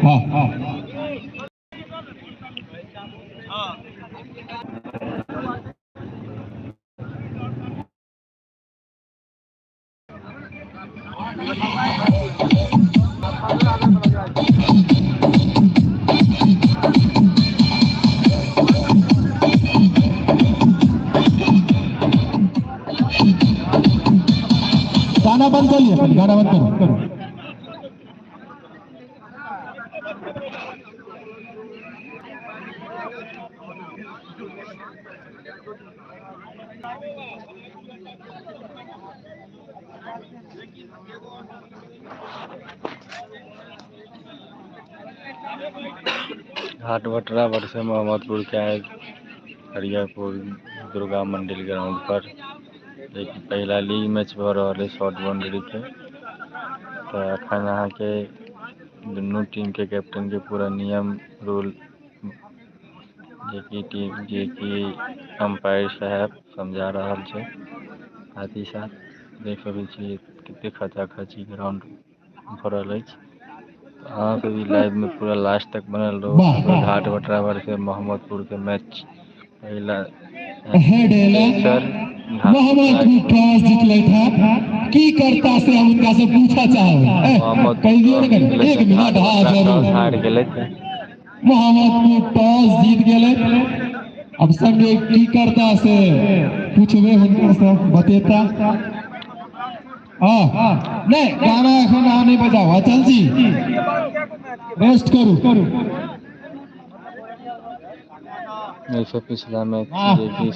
हाँ। गाना बंद कर लिया, गाना बंद करो। घाट भटरा वर्से मोहम्मदपुर के आए हरियापुर दुर्गा मंदिर ग्राउंड पर एक पहला लीग मैच भ रहल है शॉर्ट बाउंड्री के। तो अखन अहाँ के दुनू टीम के कैप्टन के पूरा नियम रूल जे कि टीम जे कि अंपायर साहब समझा रहल छै। साथ ही साथ देख सकै छी कते खचाखची ग्राउंड भरल अछि। अहाँ सब भी लाइव में पूरा लास्ट तक बनल रहू। वाह, वाह। घाट भटरा वर्से मोहम्मदपुर के मैच पहला हेड एला सर मोहम्मदपुर टॉस जीतले था, की करता से हम उनका से पूछा चाहब। मोहम्मद कह दियो ने कनी, एक मिनट। हाँ जरूर। हार गेलै। मोहम्मदपुर टॉस जीत गेलै, अब संगे की करता से पूछबे हुनका से, बतेता। हाँ नहीं, गाना एखन अहाँ नहीं बजाओ। अचल जी रेस्ट करू। एहिसँ पिछला मैच वाह। जे कि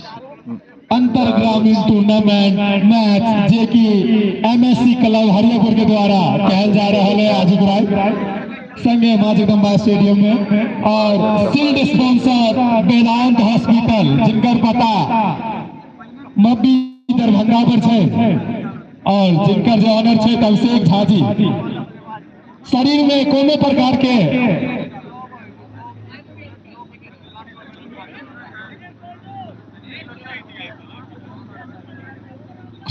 अंतर ग्रामीण टूर्नामेंट मैच जे कि एमएससी क्लब हरियापुर के द्वारा कहल जा रहा है आजुक राय संगे मां जगदम्बा स्टेडियम में, और सील्ड स्पॉन्सर वेदांत हॉस्पिटल जिनकर पता मब्बी दरभंगा पर छै, और जिनकर जो ऑनर छै अभिषेक झा जी। शरीर में कोनो प्रकार के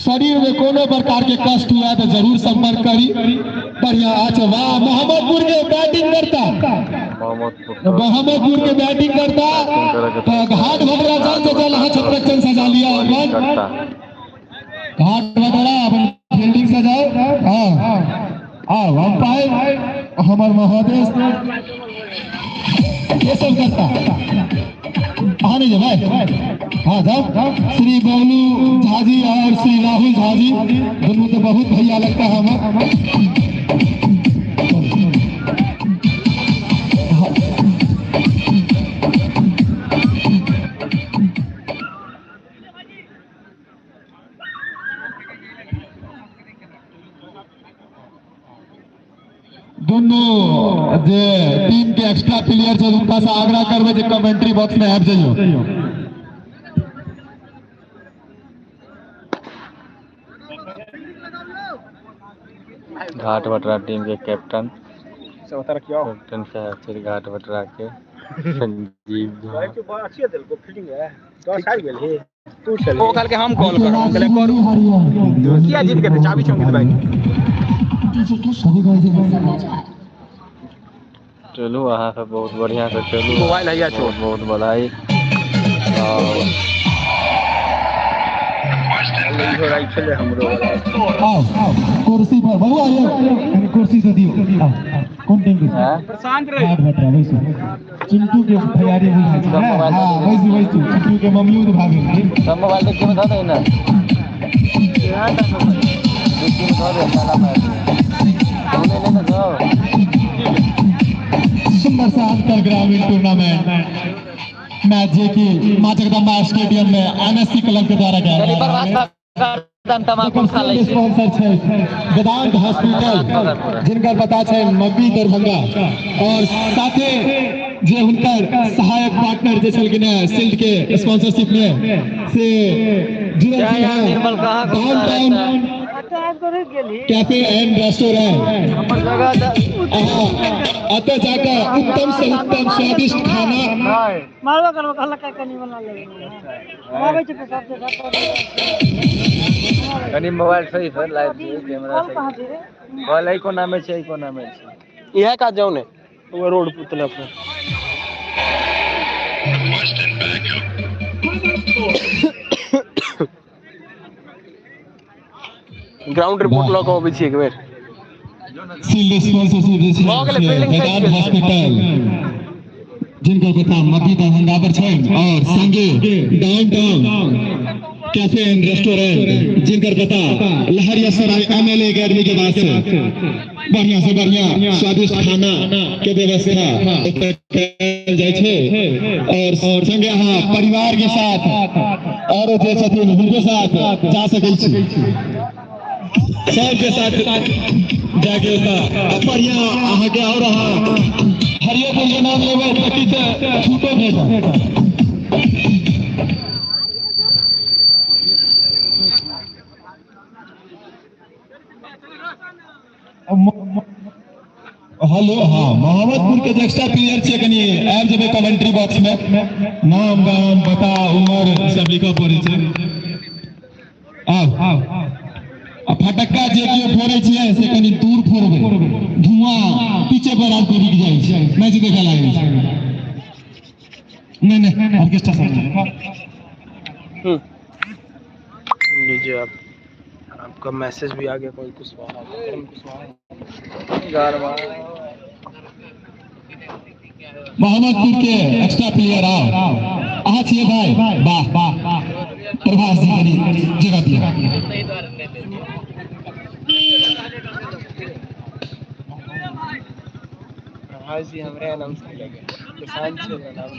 शरीर में कोनो प्रकार के कष्ट हुआ तो जरूर संपर्क करी। बढ़िया। अच्छा वाह, मोहम्मदपुर के बैटिंग करता, मोहम्मदपुर मोहम्मदपुर के बैटिंग करता तो घाट भटरा जल से जल अहाँ क्षेत्ररक्षण सजा लिया। अपन करता घाट भटरा अपन फील्डिंग सजाओ। हाँ हाँ, अंपायर हमार महोदय ये सब करता। हाँ नहीं भाई, हाँ जाओ। श्री बबलू झा जी और श्री राहुल झा जी दोनों तो बहुत भैया लगता है हमें। दोनों जे टीम के एक्स्ट्रा प्लेयर छै हुनका से आग्रह करबै जे कमेंट्री बॉक्स में आबि जइयो। घाट भटरा टीम के कैप्टन कैप्टन साहब छै घाट भटरा के संजीव झा। ओ कहलकै हम कॉल करब, हम कहलियै करू। किया जीत गेलै? चाबी चौंकी भाई। चलू अहाँ सब बहुत बढ़िया से चलू। मोबाइल हैया छोड़। बहुत बहुत बधाई। और हमरो आओ कुर्सी पर बबुआ आइयो, कनी कुर्सी से दियो। आओ, कोन टीम के? प्रशांत रे। घाट भटरा बैसू, चिंटू के भैयारी बुझाइ छै। हाँ बैसू बैसू, चिंटू के मम्मियो तो भाभी। सब मोबाइल डिक्की में धऽ दही ने, डिक्की में धऽ दे, ताला मारि दे। तू नहि ने धो। सुंदर सा अंतर ग्रामीण टूर्नामेंट मैच जे कि मां जगदम्बा स्टेडियम में एमएससी क्लब के द्वारा गया। तमाकू खा लै छै। स्पॉन्सर छै वेदांत हॉस्पिटल जिनकर पता छै मब्बी दरभंगा, और साथे जे हुनकर सहायक पार्टनर जे छलखिन हैं शील्ड के स्पॉन्सरशिप में से जुड़ल क्या यार हैं निर्मल कहाँ घूमता डाउनटाउन रहता है? Cafe and restaurant. हमर जगह अहाँ अतः जाकर उत्तम से उत्तम स्वादिष्ट खाना मारबो करबो कहलक कनी बना लेबै आबै छै पेशाब से। कनी मोबाइल सही से लाइव दियौ, कैमरा कॉल सही। कहाँ छै रे? कॉल एहि कोना मे छै, एहि कोना मे छै। इएह काज जाउ ने। वो रोड पुतला पर। ग्राउंड रिपोर्ट लऽ कऽ अबै छी एक बेर। फील्ड स्पॉन्सरशिप जे छै भऽ गेलै, फील्डिंग साइड वेदांत गेल। हॉस्पिटल, जिनकर पता मध्य दरभंगा पर छै, और संगे डाउनटाउन कैफे एंड रेस्टोरेंट, जिनकर पता लहरिया सराय एमएलए एकेडमी के पास है। बढ़िया से बढ़िया स्वादिष्ट खाना के व्यवस्था ओतऽ कयल जाइ छै और संगे अहाँ परिवार के साथ और जे छथिन हुनको साथ जा सकै छी। सबके साथ जाके ओतऽ बढ़िया अहाँके, और अहाँ हरियरपुर के नाम लेबै तऽ किछु छूटो भेटत। हेलो, हाँ, मोहम्मदपुर के जे एक्स्ट्रा प्लेयर छै, कनि आबि जेबै कमेंट्री बॉक्स में। नाम, गाम, पता, उम्र सब लिखऽ पड़ै छै। आउ, आ फटक्का जे केओ फोड़ै छियै से कनि दूर फोड़बै, धुआं पीछे पर आबि कऽ रुकि जाइ छै, मैच देखऽ लागै छै। नहि नहि, ऑर्केस्ट्रा सब। लीजिए आप, आपका मैसेज भी आ गया। कोई कुशवाहा, करण कुशवाहा। मोहम्मदपुर के एक्स्ट्रा प्लेयर आओ। अहाँ छियै भाई? वाह वाह, प्रभास जी, कनि जगह दिअ। प्रभास जी हमरे नाम से लगे किसान छै हमरा नाम।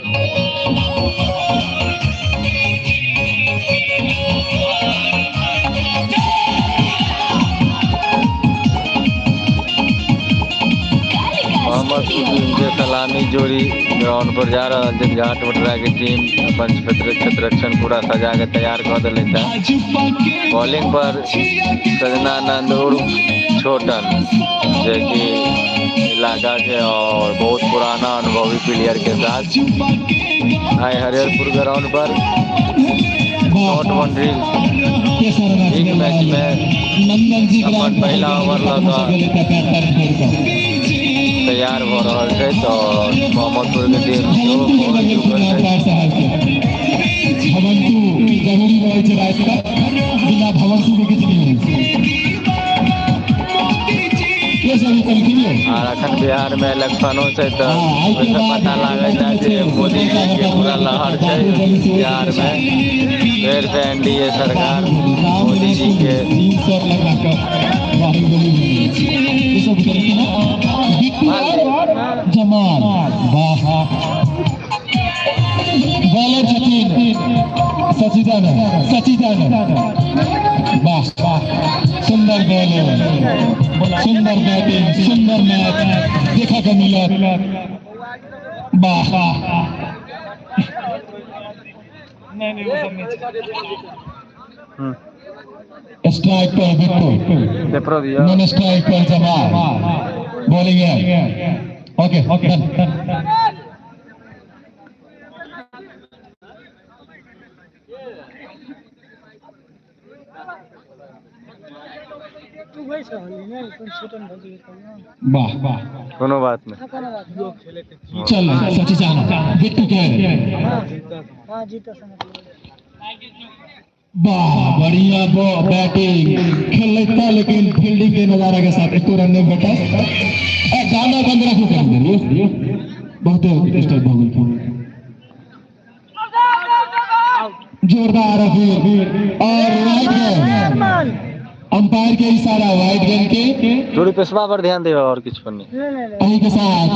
मोहम्मदपुर टीम के सलामी जोड़ी ग्राउंड पर जा रहल छै। घाट बटरा के टीम अपन क्षेत्र क्षेत्ररक्षण पूरा सजा के तैयार कऽ देलथि है। बॉलिंग पर सजनानंद उर्फ छोटन, जे कि इलाका के और बहुत पुराना अनुभवी प्लेयर के साथ आइ हरिहरपुर ग्राउंड पर शॉर्ट बाउंड्री लीग मैच में नंदन जी अपन पहिला ओवर लऽ कऽ तैयार भऽ रहल छै। तऽ मोहम्मदपुर के टीम सेहो पहुँच चुकल छै। भवंतु जरूरी रहै छै राति कऽ, बिना भवंतु के किछु नहि होइ छै। के सब कहलखिन यौ? आर अखन बिहार मे इलेक्शनो छै, तऽ ओहिसँ पता लागल जाय जे मोदी जी के पूरा लहर छै बिहार मे। फेर से एनडीए सरकार, मोदी जी के। तीन शॉट लगा कऽ बाहुबली ई सब कहलखिन हँ। बिट्टू और जमाल, वाह। बॉलर छथिन सचिदानंद, सचिदानंद, वाह वाह। सुंदर बॉलिंग, सुंदर बैटिंग, सुंदर मैच देखा के मिलत। वाह। नहीं नहीं, वो सब नहीं। स्ट्राइक पर बिट्टू, पेपरो दियौ। नॉन स्ट्राइक पर जमाल। बॉलिंग है, ओके ओके, डन। तू बैस रहली ने कोन छोटन भौजी के कहलियै। वाह वाह। कोनो बात नहि। कोनो बात नहीं। चल सचिदानंद बिट्टू के। हाँ हाँ, जीता समझ लो। वाह, बढ़िया बैटिंग खेलता, लेकिन फील्डिंग के नजारा के साथ एको रन नहीं भेटल। ए, गाना बंद राखू कनि देर यौ, बहुते डिस्टर्ब भऽ गेल। जोरदार अपील और वाइड गेंद, अंपायर के इशारा वाइड गेंद के। थोड़ी पेशवा पर ध्यान दियौ और किछु पर नहि। नहीं नहीं नहीं। एही के साथ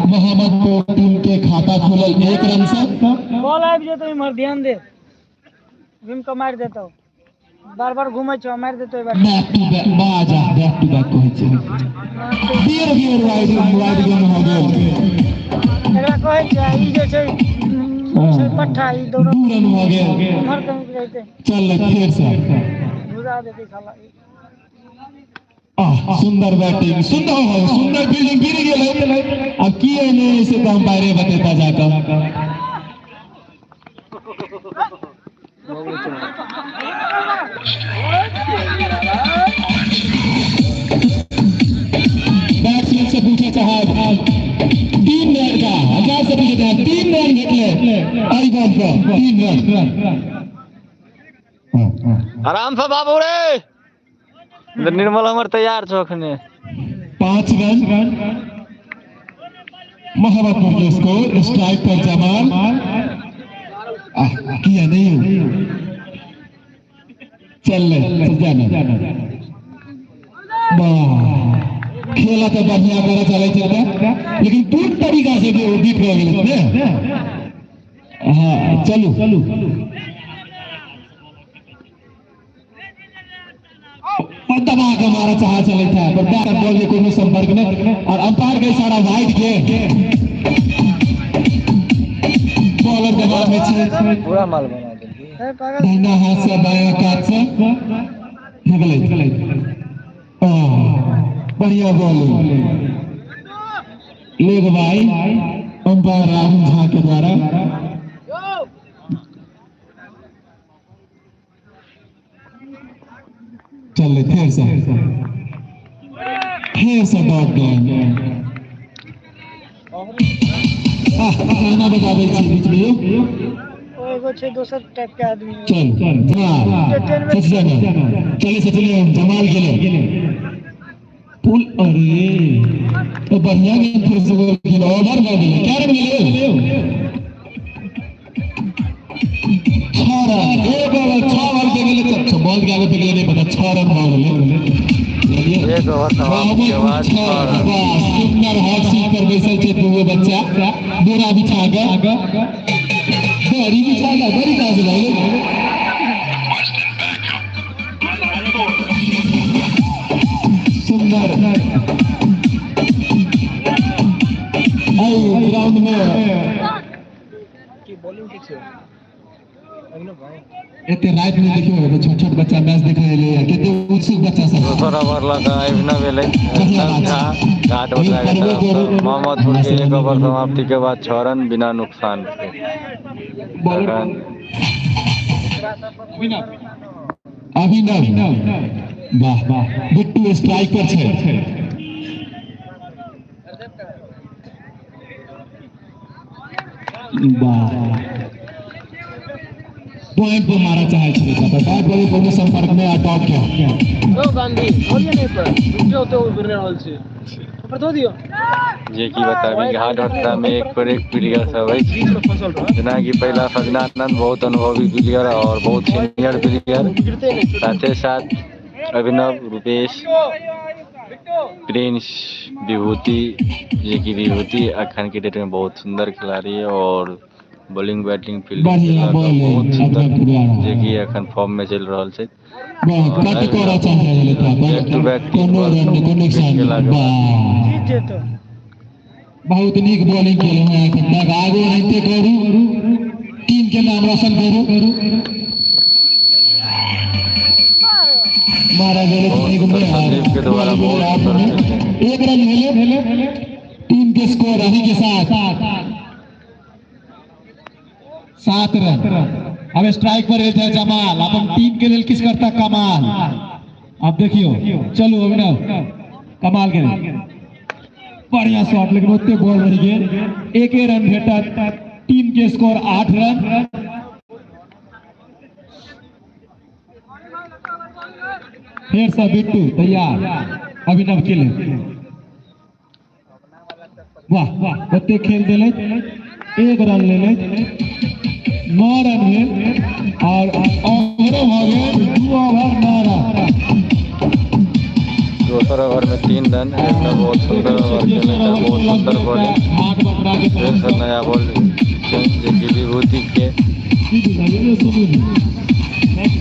मोहम्मदपुर टीम के खाता खुलल एक रन से। बॉल आबि जेतौ इम्हर, ध्यान दे। घुमि कऽ मारि देतौ, बार बार घुमै छौ, मारि देतौ एहि बार। बैक टू बैक बाजा, बैक टू बैक कहै छै। बेर बेर वाइड, वाइड गेंद हो गेल। एकरा कहै छै ई जे छै छै पट्ठा ई दोनो। 2 रन भऽ गेल। उम्हर कहीं रहिते। चल फेर से। घुरा देतै साला ई। आह, सुंदर बैटिंग, सुंदर हो, सुंदर फील्डिंग, गिर गेलै। अब की एने से तऽ अंपायरे बतेता जाकर। बैट्समैन से पूछे चाहब, बैट से पीछे ध्यान। 3 रन भेटले एहि बॉल पर, 3 रन। आराम से बाबू रे, निर्मल हमर तैयार छौ अखने। 5 रन मोहम्मदपुर के स्कोर। स्ट्राइक पर जमाल। किया नहीं चल ले जाना। वाह, खेला तो बढ़िया करे चले छै, लेकिन पूर्ण तरीका से बीट भऽ गेलै ने। हाँ चलू चलू, दबा के मारा चाह चले था, पर बैट बॉल के कोनो संपर्क नहीं और अंपायर के इशारा वाइड के। बॉलर के हाथ में छै, पूरा माल बना देलकी। पागल। दाहिना हाथ से बायां कात से निकले। बढ़िया बॉलिंग लेग भाई अंपायर राहुल झा के द्वारा। चल फिर से डॉट गेंद। गाना बजा दै छी बीच में। ओ एगो छै दोसर टाइप के आदमी। चल जमाल सच चले सचले जमाल गेले पुल। अरे तो बढ़िया गेंद फिर से गोल खेलो, ओवर भऽ गेलै। क्या रन गेलै? 6 रन। एक ओवर 6 ओवर पे गेलै, बॉल के आगे पे गेलै नहीं पता। 6 रन भऽ गेलै। एक ओवर समाप्त के बाद 6 रन। वाह, सुंदर हॉट सीट पर बैसल छै दूगो बच्चा, बोरा बिछा के, दरी बिछा के। दरी कहाँ से लाइले? सुंदर आई ग्राउंड में एते राति में देखियो एगो छोट छोट बच्चा मैच देखे एलै, कते उत्सुक बच्चा सब। दोसर ओवर लऽ कऽ अभिनव एलै झा घाट बटरा के तरफ से। मोहम्मदपुर के एक ओवर समाप्ति के बाद 6 रन बिना नुकसान के। बॉलर अभिनव, वाह वाह, बिट्टू स्ट्राइक पर छै। वाह, पॉइंट पर मारा चाहे छलै, पर बैट बॉल कोनो संपर्क में आ डॉट के। ओ गांधी बोलिए नहीं पर जो तो उड़ रहल छै ऊपर दो दियो। जे की बताबी, घाट हटरा में एक पर एक प्लेयर सब अछि। बीच में फसल रह जेनाकि पहिला सजनानंद बहुत अनुभवी प्लेयर और बहुत सीनियर प्लेयर, गिरते नहीं। साथे साथ अभिनव, रुपेश, प्रिंस, विभूति, जे कि विभूति अखन के डेट में बहुत सुंदर खिलाड़ी है और बॉलिंग बैटिंग फील्डिंग बढ़िया बॉल बहुत सुंदर, अभिनव के द्वारा। जे कि अखन फॉर्म में चलि रहल छै। वाह, कट करऽ चाह रहल था, बैक टू पर बैक कोनो रन नहि, कोनो नुकसान खेला नहि। के बाद। वाह, जीत जेतो। बहुत नीक बॉलिंग केलहुँ हैं एखन तक। आगू एनाहिते करू, टीम के नाम रोशन करू। मारा गेलै बहुत नीक सुंदर में संदीप के द्वारा बहुत सुंदर खेल। 1 रन भेलै। टीम के स्कोर अभी के साथ 7 रन। अब स्ट्राइक पर है जमाल, अपन टीम के लिए किस करता कमाल। अब देखियो, चलो अभिनव कमाल के बढ़िया शॉट, लेकिन ओते बॉल रहि गेल। 1 रन भेटत। टीम के स्कोर 8 रन। फिर से बिट्टू तैयार अभिनव के लिए। वाह वाह, ओते खेल देले, 1 रन लेले, 9 रन भेल और ओवरो भऽ गेल 2 ओवर 9 रन। दोसर ओवर में 3 रन। अभिनव बहुत सुंदर ओवर खेले, बहुत सुंदर बॉलिंग। हाथ बकरा के फिर से नया बॉल चेंज, जे कि विभूति के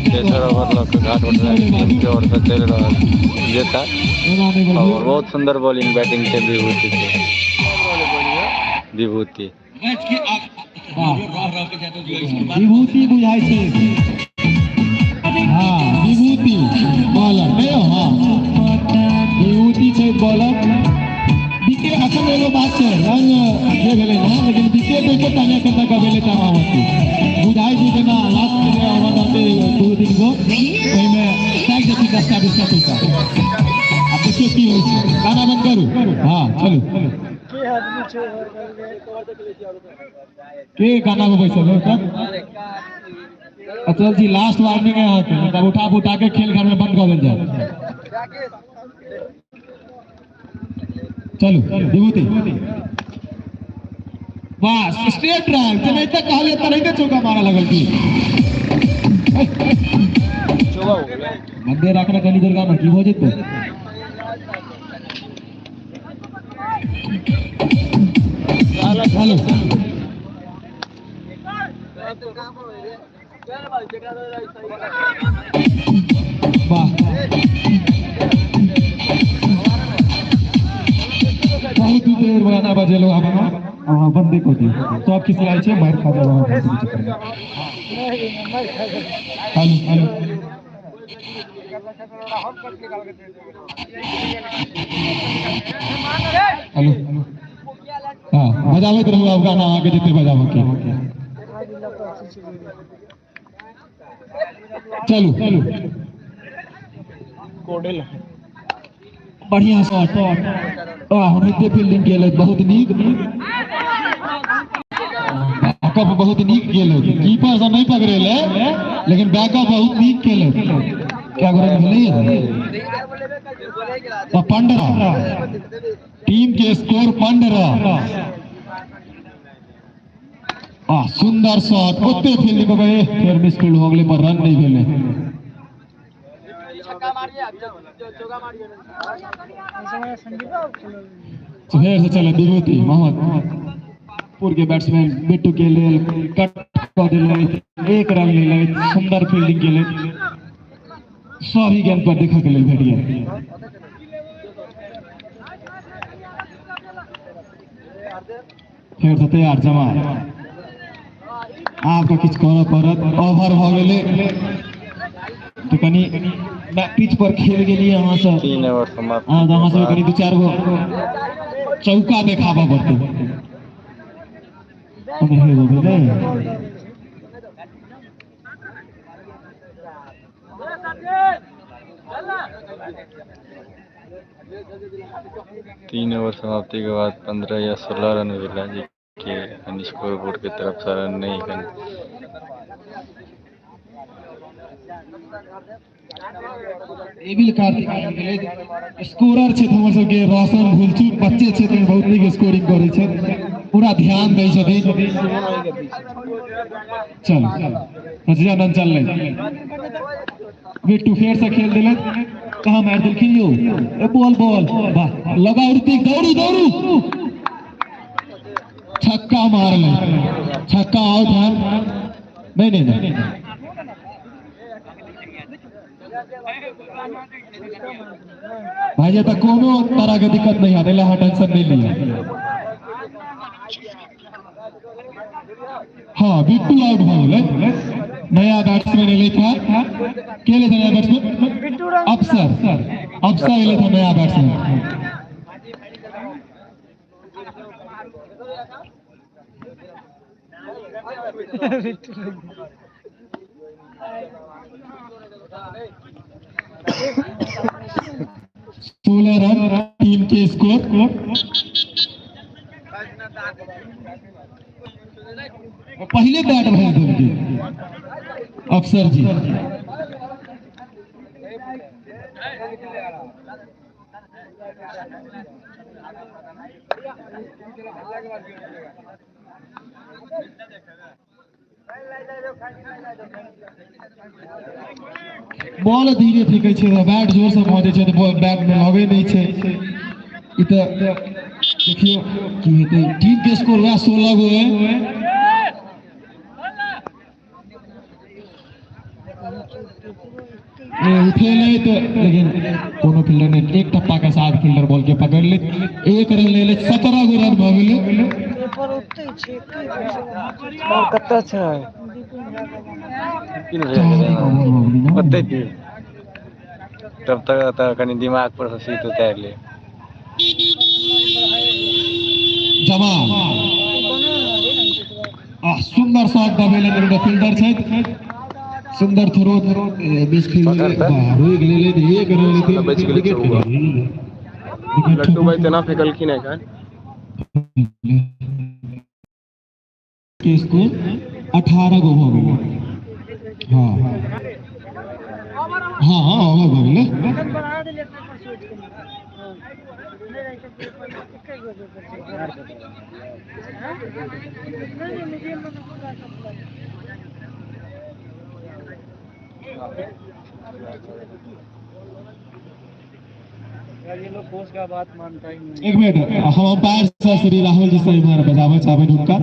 तेसर ओवर लऽ कऽ घाट बटरा के टीम के ओर से चलि रहल जेता और बहुत सुंदर बॉलिंग बैटिंग छै विभूति के। विभूति विभूति बुझाइ छै। हाँ, विभूति बॉलर नहीं हो। हाँ, विभूति छै बॉलर। विकेट अखन एगो बात छै, रन जे भेलै ने, लेकिन विकेट एको टा नहि एखन तक भेलै तामावती। बुझाइ छै जेना लास्ट के जे ओवर रहतै 2-3 गो, ओहिमे लागि जेतै 10टा 20टा पैसा। आब देखियौ की होइ छै। गाना बंद करू। हाँ चलू। के आदमी के गाना में बैसल हो तब? अचल जी लास्ट वार्निंग है अहाँके, मतलब उठा उठा के खेल घर में बंद कऽ देल जाए। चलू विभूति, बस स्ट्रेट ड्राइव जेनाहिते कहलियै तेनाहिते चौका मारऽ लगल की। मंदिर राखने कनी देर गाना की भऽ जेतै। चलू वाह, बहुत देर गाना बजेलो आब अहाँ बंदे कऽ दियौ, सब खिसियाइ छै, मारि खा जाब अहाँ। हेलो हेलो, हेलो, हाँ बजाबैत रहू आब गाना अहाँके जते बजाबऽ के। चलू चलू, बढ़िया शॉट, वाह ओनाहिते फील्डिंग केलक, बहुत नीक बैकअप, बहुत नीक केलक। कीपर से नहीं पकड़ेले लेकिन बैकअप बहुत नीक केलक। क्या गोल भेलै? 15, टीम के स्कोर 15। आ सुंदर शॉट, ओते फील्डिंग हो गए, फेर मिस फील्ड हो गेलै पर रन नहीं भेलै। फेर से चले विभूति मोहम्मदपुर के बैट्समैन बिट्टू के लेल कट कऽ देलै, 1 रन लेलै, सुंदर फील्डिंग केलै, सभी गेंद पर देखऽ के लेल भेट गेल। फेर से तैयार जमा, आब तऽ किछु करऽ पड़त, ओवर भऽ गेलै तऽ कनि पिच पर खेल गेलियै अहाँ सब, 3 ओवर समाप्त। अहाँ सब कनि 2-4 गो चौका देखाबऽ पड़तै। तीन ओवर समाप्ति के बाद 15 या 16 रन भेल जे कि स्कोर बोर्ड के तरफ से रन नहीं एखन। एबिल कार्तिक आबि गेलै, स्कोरर छथि हमर सबके रोशन भुलचू, बच्चे छथिन, बहुत नीक स्कोरिंग करै छथि, पूरा ध्यान दै छथिन। चल सचिदानंद चललै, बिट्टू फेर से खेल देलक, कहाँ मारि देलखिन यौ? ए बॉल बॉल, वाह लगाउ ऋतिक, दौड़ू दौड़ू, छक्का मारलै, छक्का आउट है। नहीं नहीं नहीं, भाई तो कोनो तरह के दिक्कत नहीं आते, अहाँ टेंशन नहीं लिया। हाँ बिट्टू आउट हो गेलै, नया बैट्समैन एलै था, के एलै था नया बैट्समैन? अफसर, अफसर एलै था नया बैट्समैन। 16 रन टीम के स्कोर। पहले बैट भेज देलकै अफसर जी। बॉल धीरे फेंकै छै, बैट जोर से पहुंचै छै तऽ बॉल बैट में लगै नहि छै। ई तऽ देखियौ की हेतै। टीम के स्कोर वएह 16 गो है। उठेलै तऽ लेकिन कोनो फील्डर नहि, एक टप्पा के साथ फील्डर बॉल के पकड़ ले, 1 रन ले ले, 17 गो रन भऽ गेलै। कतऽ छै? तब तक तऽ कनि दिमाग पर से शीत उतारि ले। जमाल आ सुंदर शॉट दबेले, लेकिन फील्डर छथि, सुंदर थ्रो, मिस फील्ड, रोक लेले, 1 रन लेते, बचि गेलै विकेट चौका। विकेट। लट्टू भाई तेना फेकलखिन एखन। भेलै के स्कोर 18 गो भऽ गेलै। हाँ हाँ हाँ ओवर भऽ गेलै। ये लोग कोच का बात मानता ही नहीं। एक मिनट, हम अंपायर सर श्री राहुल जी से इम्हर बजाबऽ चाहबनि हुनका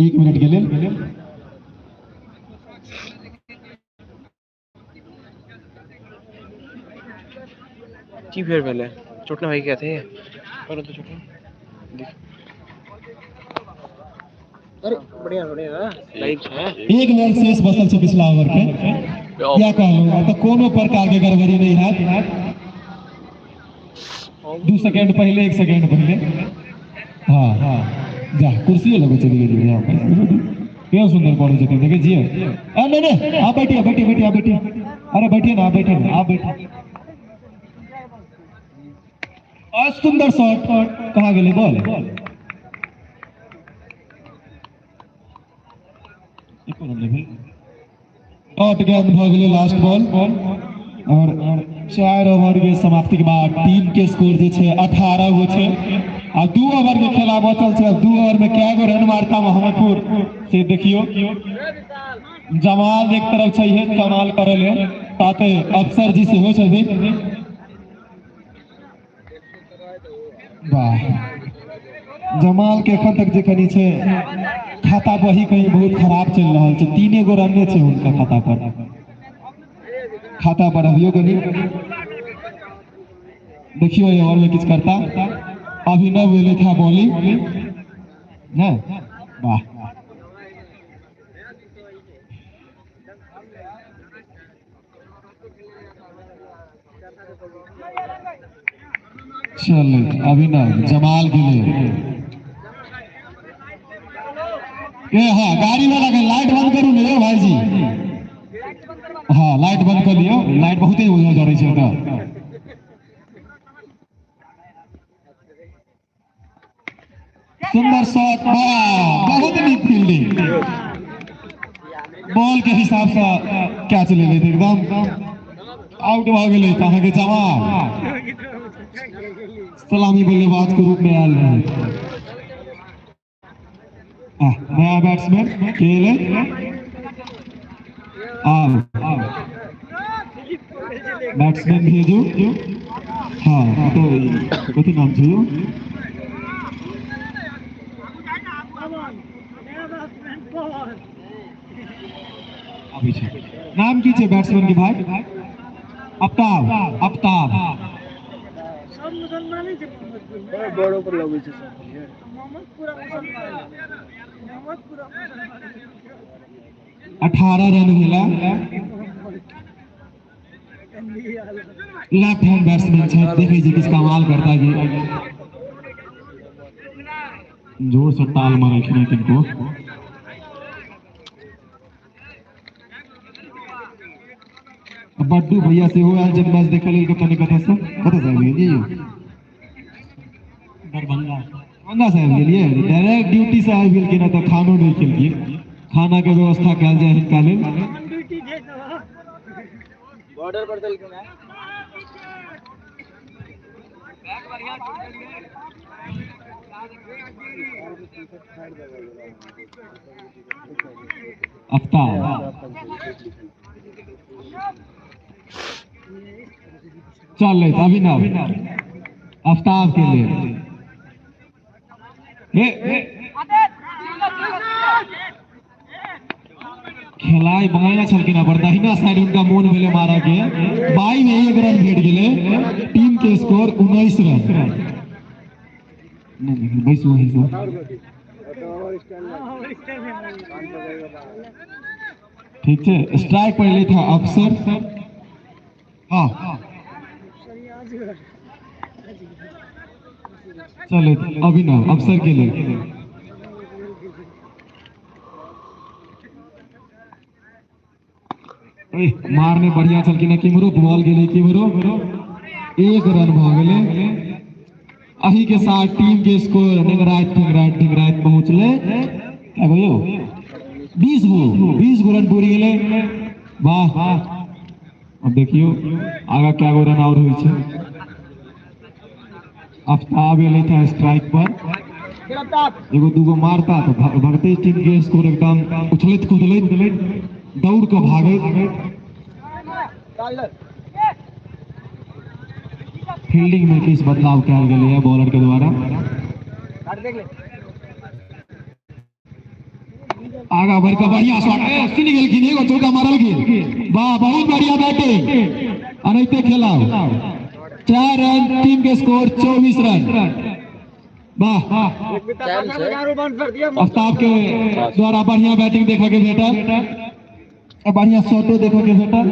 1 मिनट के लेल। की फेर भेलै चोट ना भाई क्या थे करो तो चोट देख। अरे बढ़िया बढ़िया लाइव है। एक बॉल शेष बचल छै पिछला ओवर के। क्या कहलहुँ तऽ कोनो प्रकार के गड़बड़ी नहीं हैत। 2 सेकेंड पहले 1 सेकेंड पहले। हाँ हाँ जा कुर्सी लगे चली गेलियै यहाँ पर। केहन सुंदर पढ़ै छथिन देखै छियै। आ नहीं नहीं आप बैठिए बैठिए बैठिए आप बैठिए। अरे बैठिए ना आप बैठिए ना आप बैठिए। सुंदर शॉट कहाँ गेलै बॉल? डॉट गेंद भऽ गेलै लास्ट बॉल। और 4 ओवर के समाप्ति के बाद टीम के स्कोर जे छै 18 गो छै। आ 2 ओवर के खेला बचल छै। 2 ओवर में कै गो रन मारता मोहम्मदपुर से देखियो। जमाल एक तरफ छै कमाल करल है, साथे अफसर जी सेहो छथिन। वाह जमाल के एखन तक जे कनी छै खाता बही कहीं बहुत खराब चलि रहल छै। 3 गो रन छै हुनका खाता पर। खाता बढ़बियो कनी देखियो ये ओवर में किछु करता। अभिनव एलै था बॉलिंग ने। वाह चल अभिनव जमाल के लिए। ए हाँ गाड़ी वाला के लाइट बंद करू ने भाई जी। हाँ लाइट बंद कर लियो, लाइट बहुत ही जरै छै ओतऽ। सुंदर शॉट, बहुत नीक फील्डिंग। बॉल के हिसाब से कैच ले लेते एकदम आउट भऽ गेलै अहाँके जमाल। सलामी बल्लेबाज के रूप में आयल रहे। नया बैट्समैन के आब बैट्समैन भेजू। हाँ तो कथी नाम छै यौ? अबै छै नाम की छै बैट्समैन के भाई? आफ्ताब। आफ्ताब सब मुसलमाने छै मोहम्मदपुर में। बड़ो पर लगै छै सब। मोहम्मदपुरा मुसलमान, मोहम्मदपुरा मुसलमान। 18 रन भेला। लेफ्ट हैंड बैट्समैन छै, देखै छी किछु कमाल करता कि जोर से ताल मारलखिन हँ किनको। बड्डू भैया सेहो आयल जब मैच देखै लेल कतऽ ने कतऽ से। कतऽ से आबि गेलियै यौ? दरभंगा। दरभंगा से आबि गेलियै? डायरेक्ट ड्यूटी से आबि गेलखिन हँ तऽ खानो नहि खेलखिन। खाना के व्यवस्था कयल जाय हिनका लेल। बॉर्डर पर देलखिन है। आफ्ताब चल अभिनव आफ्ताब के लिए। खेलाइ बायाँ छलखिन पर दहिना साइड उनका मोन भेलै मारऽ के। बाई में 1 रन भेट गेलै। टीम के स्कोर 19 रन। नहीं बैसू वहीं से। ठीक है स्ट्राइक पहले था अफसर। हाँ चले अभिनव अफसर के लिए। मारने बढ़िया छलखिन किम्हरो बॉल गेलै किम्हरो। 1 रन भऽ गेलै। अही के साथ टीम के स्कोर ढिंगराइत ढिंगराइत ढिंगराइत पहुंचले क्या यौ 20 गो रन पूरी गेलै। वाह, अब देखियो आगा क्या गो रन और होइ छै। आफ्ताब एलै था स्ट्राइक पर, एगो दूगो मारता तो भगते टीम के स्कोर एकदम उछलैत कुदलैत दौड़ के भागैत। फील्डिंग में किछु बदलाव कयल गेलै है बॉलर के द्वारा। आगा बढ़ के बढ़िया शॉट सुनि गेलखिन, एगो चौका मारलखिन। वाह, बहुत बढ़िया बैटिंग, अनैते खेलाओ। 4 रन, टीम के स्कोर 24 रन। वाह, आफ्ताब के द्वारा बढ़िया बैटिंग देखे के भेटल, बढ़िया शॉटो देखे के भेटल।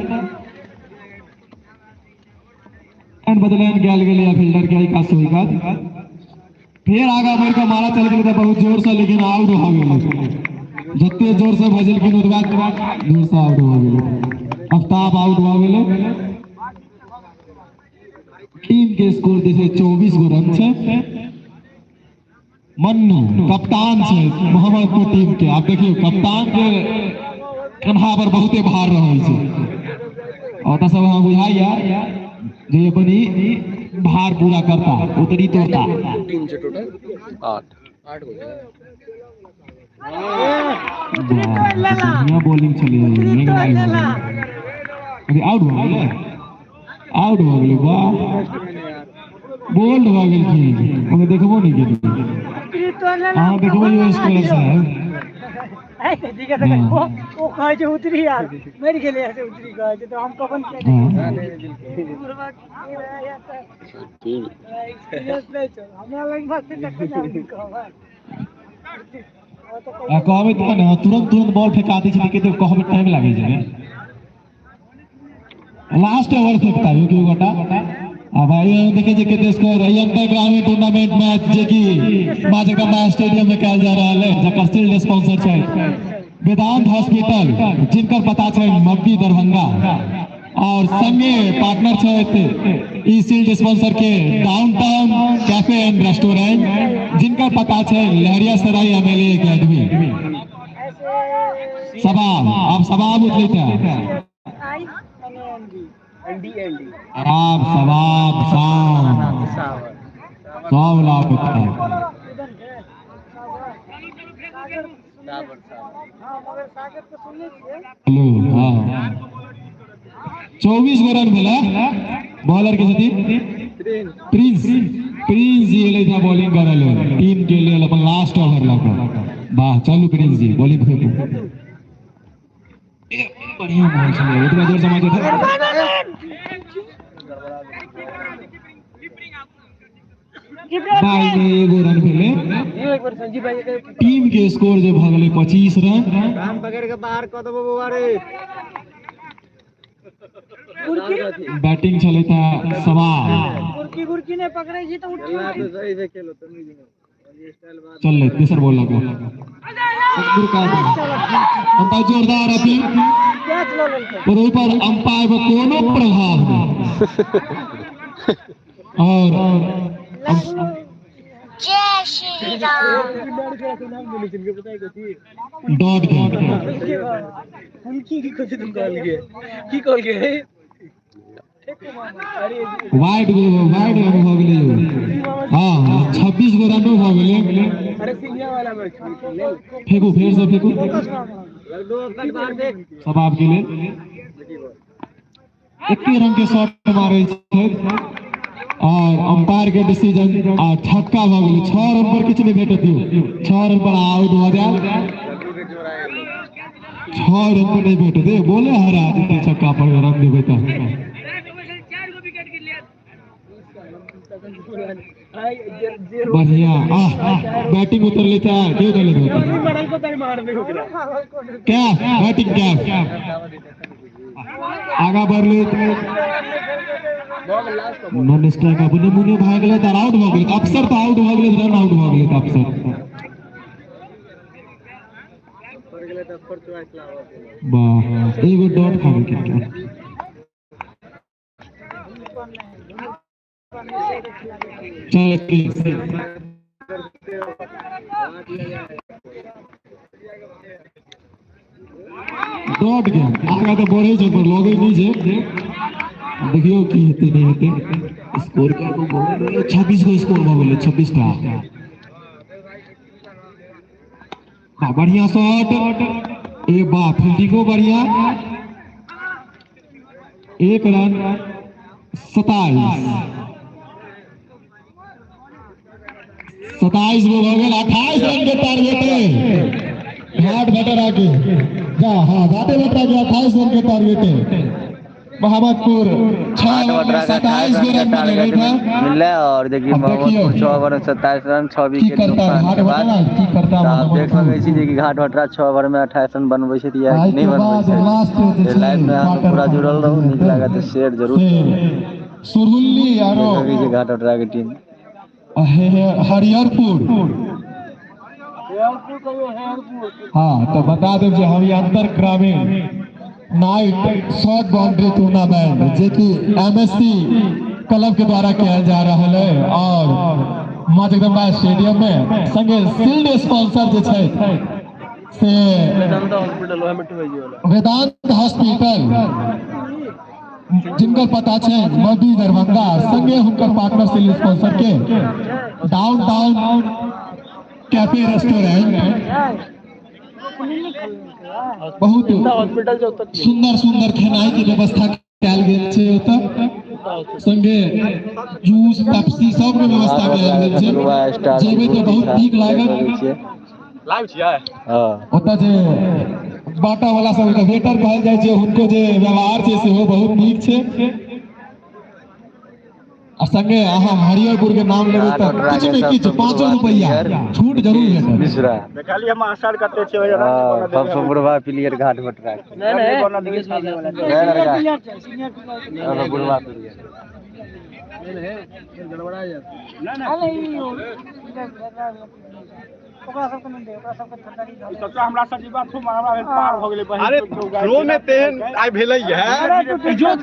एंड बदलैन गेल गेलै फील्डर के कात से ओहि कात, फेर आगा बढ़ि के मारा चल गेलै बहुत जोर से, लेकिन आउट भऽ गेलै। जते जोर से भजलखिन ओतबा जोर से आउट भऽ गेलै। आफ्ताब आउट भऽ गेलै। टीम के स्कोर जे छै 24 गो रन छै। मन्नू कप्तान छै मोहम्मदपुर टीम के। आब देखियौ कप्तान के कन्हा पर बहुते भार रहै छै, और सब अहाँ बुझाइया जे अपन ई भार पूरा करता उतरी तोड़ता। टीम छै टोटल 8। 8 गो। बढ़िया बॉलिंग छलै। अरे आउट भऽ गेलै, आउट भऽ गेलै। वाह, बोल्ड भऽ गेलखिन, ओहिमे देखबो नहि केलियै। अहाँ देखबो यौ स्कोर साहब। ठीक है, ओ कहै छै उतरी यार, मरि गेलै से उतरी कहै छै, तऽ हम कखन हमरा लग तखन हम कहबै। कहबै तऽ ने तुरंत तुरंत बॉल फेंका दै छै, कते कहबै टाइम लागै छै ने। लास्ट ओवर फेंकता यौ केओ गोटा। आ भाई देखे छै कते स्कोर है। अंतर ग्रामीण टूर्नामेंट मैच जे कि मां जगदम्बा स्टेडियम में कयल जा रहल है, जकर शील्ड स्पॉन्सर छै वेदांत हॉस्पिटल, जिनकर पता छै मब्बी दरभंगा, और संगे पार्टनर छथि ई शील्ड स्पॉन्सर के डाउनटाउन कैफे एंड रेस्टोरेंट, जिनकर पता छै लहरियासराय एमएलए एकेडमी। सबाब, अब सबाब उठलैत है। आब सबाब शाम सब लाभ उठा। हेलो, हाँ, 24 गो रन भेला। बॉलर के छथिन प्रिंस, प्रिंस जी एलै था बॉलिंग करऽ लेल टीम के लेल अपन लास्ट ओवर लऽ कऽ। वाह, चलू प्रिंस जी, बॉलिंग फेंकू। बढ़िया बॉल छलै, ओतबा जोर से मारतै। बाई में एगो रन भेलै। टीम के स्कोर जे भऽ गेलै 25 रन। बैटिंग छलै तऽ सवा गुरकी गुरकी नहि पकड़ै छी तऽ उठी। चललै तेसर बॉल लऽ कऽ अंपायर जोरदार अपील कैच लऽ लेलकै। पर ओहि पर अंपायर पर कोनो प्रभाव नहि और जय श्री राम। डॉट गेल। की कहलकै, की कहलकै? वाइड गो, वाइड रन भऽ गेलै। हाँ, 26 गो रनो भऽ गेलै। फेंकू, फेर से फेंकू। सबाब के लेल एके रंग के शॉट मारै छै और अंपायर के डिसीजन आ छक्का भऽ गेलै। 6 रन पर किछु नहि भेटत दियौ, 6 रन पर आउट भऽ जायत। 6 रन पर नहि भेटत। ए बोले हरा देतै छक्का पर रन देबै तऽ। बढ़िया आह बैटिंग उतरले तऽ के उतरले? क्या बैटिंग, क्या आगा बढ़ले। नॉन स्ट्राइक अपने मुने भाग गेलै तऽ आउट भऽ गेलै अफसर, तऽ आउट भऽ गेलै, रन आउट भऽ गेलै तऽ अफसर। वाह, एगो डॉट खा गेल। डॉट गेम आगा तो बढ़े छै पर लगे नहीं छै। देखियो की हेतै नहीं हेतै। स्कोर का तो 26 गो स्कोर भऽ गेलै, 26 टा। बढ़िया शॉट, ए बा फील्डिंगो बढ़िया। 1 रन 27 27 गो भऽ गेल। 28 रन के टारगेट है घाट भटरा के। जा हाँ घाटे भटरा के 28 रन के टारगेट है। मोहम्मदपुर 6 ओवर में 27 गो रन बनेले था मिलले और देखिए मोहम्मदपुर 6 ओवर में 27 रन 6 विकेट नुकसान के बाद की करता आप देख सकै छी जे कि घाट भटरा 6 ओवर में 28 रन बनबै छै या नहीं बनबै छै। लाइव में अहाँ पूरा जुड़ल रहू, नीक लागत तऽ शेयर जरूर। सुरहुल्ली आरो घाट भटरा के टीम हरिहरपुर। हाँ तो बता देब जे हम अंतर ग्रामीण नाइट शॉर्ट बाउंड्री टूर्नामेंट जे कि एमएससी क्लब के द्वारा किया जा रहा है और माँ जगदम्बा स्टेडियम में संगे शील्ड स्पॉन्सर जे छै से वेदांत हॉस्पिटल जिनकर पता छै मधु दरभंगा संगे हुनकर पार्टनर शील्ड स्पॉन्सर के डाउनटाउन कैफे रेस्टोरेंट। बहुत सुंदर सुंदर खेनाई के व्यवस्था कयल गेल छै ओतऽ, संगे जूस पेप्सी सब के व्यवस्था कयल गेल छै। जेबै तऽ बहुत नीक लागत। ओतऽ जे बाटा वाला सब वेटर कहल जाइ छै हुनको जे व्यवहार छै सेहो बहुत नीक छै। आ संगे अहाँ हरिहरपुर के नाम लेबै तऽ किछु ने किछु 5 रुपैआ छूट जरूर भेटत। मिश्रा सबसँ बुढ़वा प्लेयर घाट भटरा बुढ़वा प्लेयर। अरे थ्रो में तेहन आइ भेलै है इजोत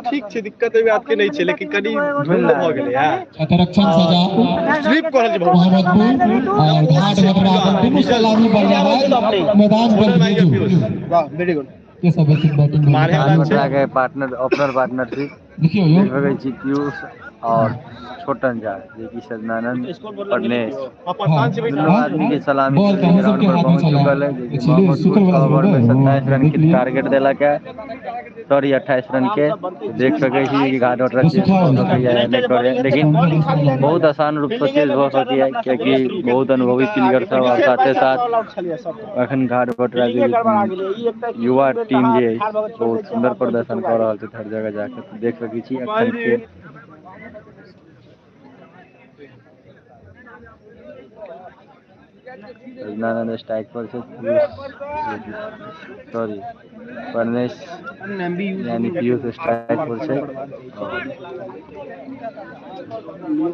ठीक छै, दिक्कत एहि बात के नहीं छै, लेकिन कनि धुंध भऽ गेलै है। क्षेत्ररक्षण सजा स्लिप करल छै मोहम्मदपुर और घाट भटरा अपन दुनू सलामी बल्लेबाज मैदान पर भेजू। वाह वेरी गुड। के सब बैटिंग घाट भटरा के पार्टनर ओपनर पार्टनरशिप देखियो देख सकै छी पीयूष और छोटन झा जे कि सजनानंद परनेश दुनू आदमी के सलामी ग्राउंड पर पहुंच चुकल है। जे कि मोहम्मदपुर 6 ओवर में 27 रन के टारगेट देलक है, सॉरी 28 रन के। देख सकै छी कि घाट भटरा चेज भऽ सकैया नहीं करे, लेकिन बहुत आसान रूप से चेज भऽ सकैया कियाकि बहुत अनुभवी प्लेयर सब और साथे साथ अखन घाट भटरा के युवा टीम जे बहुत सुंदर प्रदर्शन कऽ रहल छै हर जगह जाके। देख सकै छी अखन के सजनानंद स्ट्राइक पर छै, सॉरी परनेश यानी पीयूष स्ट्राइक पर छै,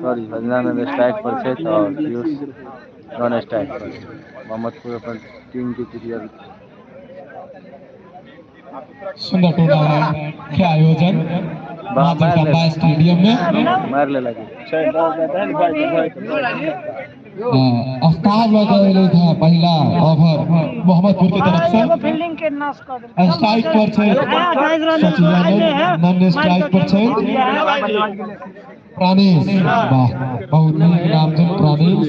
सॉरी सजनानंद स्ट्राइक पर छै और पीयूष नॉन स्ट्राइक पर छै। मोहम्मदपुर अपन टीम के प्लेयर सुंदर टूर्नामेंट के आयोजन माँ जगदम्बा स्टेडियम में मार लेलक। आफ्ताब लग था पहला ओवर मोहम्मदपुर की तरफ से। फील्डिंग के नाश कर स्ट्राइक पर छै नन स्ट्राइक पर छै प्राणेश। वाह बहुत नीक नाम छै प्राणेश।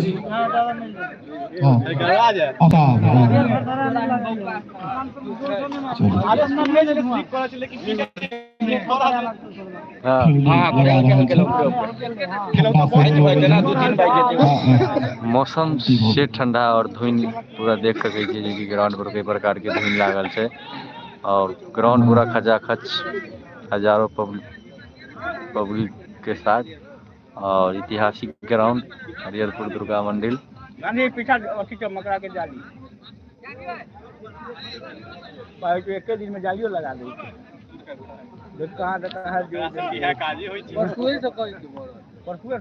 हाँ आफ्ताब मौसम से ठंडा और धुन पूरा देख सकै छी जे कि ग्राउंड पर कई प्रकार के धुन लागल छै और ग्राउंड पूरा खचाखच हजारों पब्लिक के साथ और ऐतिहासिक ग्राउंड हरिहरपुर दुर्गा मंदिर। पीछा अथी मकड़ा के जाली एक दिन में जालियो लगा दी।